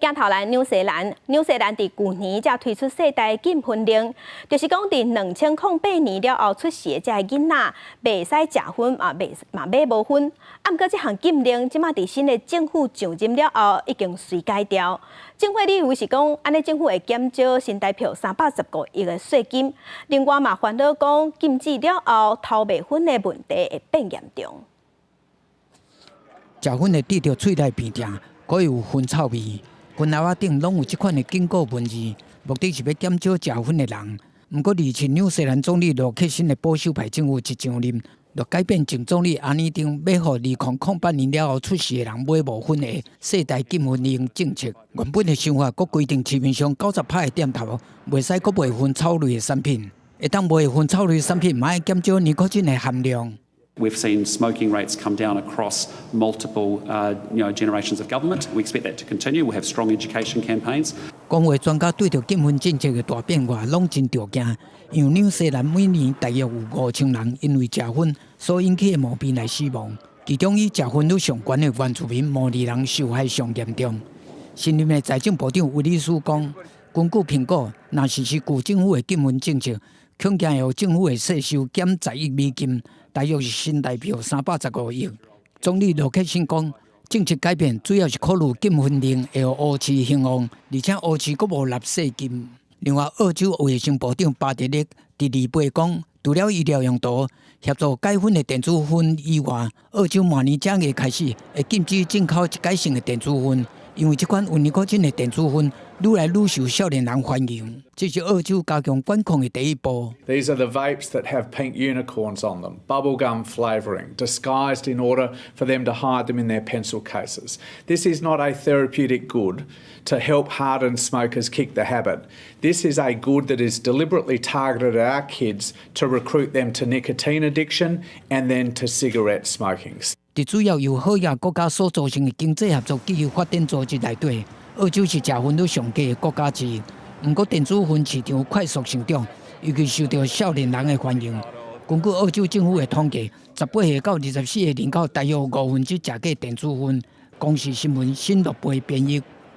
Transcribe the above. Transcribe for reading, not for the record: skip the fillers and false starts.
鏡頭來紐西蘭，紐西蘭佇舊年才推出世代禁薰令，就是講佇2008年了後出世的這个囡仔，袂使食薰啊，袂嘛買無薰。啊，毋過這項禁令，這馬佇新的政府上任了後，已經隨改掉。政府理由是講，按呢政府會減少新台票315億的稅金。另外嘛，煩惱講禁止了後，偷賣薰的問題會變嚴重。食薰會致著喙內鼻疼，閣會有薰臭味。薰盒仔頂攏有這款的警告文字，目的是欲減少食薰的人。毋過，而前紐西蘭總理羅克辛的保守派政府一上任，就改變前總理阿爾登欲予2008年了後出世的人買無薰的世代禁薰令政策。原本的想法，閣規定市面上90%的店頭袂使閣賣薰草類的產品，會當賣薰草類產品，嘛愛減少尼可tin的含量。 We've seen smoking rates come down across multiple generations of government. We expect that to continue. We'll have strong education campaigns. 公衛專家對著禁薰政策的大變化攏真著驚，因為紐西蘭每年大約有5000人因為食薰所引起的毛病來死亡，其中以食薰率上懸的原住民毛利人受害上嚴重。新任的財政部長威爾斯講，根據評估，若實施舊政府的禁薰政策，恐驚會予政府的稅收減10億美金，大約是新台票315億。總理羅克辛講，政策改變主要是考慮禁薰令會予烏市興旺，而且烏市閣無納稅金。另外，澳洲衛生部長巴特勒佇二八講，除了醫療用途協助戒薰的電子薰以外，澳洲明年正月開始會禁止進口一改性的電子薰，因為這款有尼可tin的電子薰愈來愈受少年人歡迎。這是澳洲加強管控的第一步。 These are the vapes that have pink unicorns on them, bubblegum flavouring, disguised in order for them to hide them in their pencil cases. This is not a therapeutic good to help hardened smokers kick the habit. This is a good that is deliberately targeted at our kids to recruit them to nicotine addiction and then to cigarette smoking. 佇主要由好額國家所組成的經濟合作暨發展組織內底，澳洲是食薰率上低的國家之一。毋過電子薰市場快速成長，尤其受著少年人的歡迎。根據澳洲政府的統計，18歲到24歲人口大約五分之一食過電子薰。公視新聞新樂貝編譯。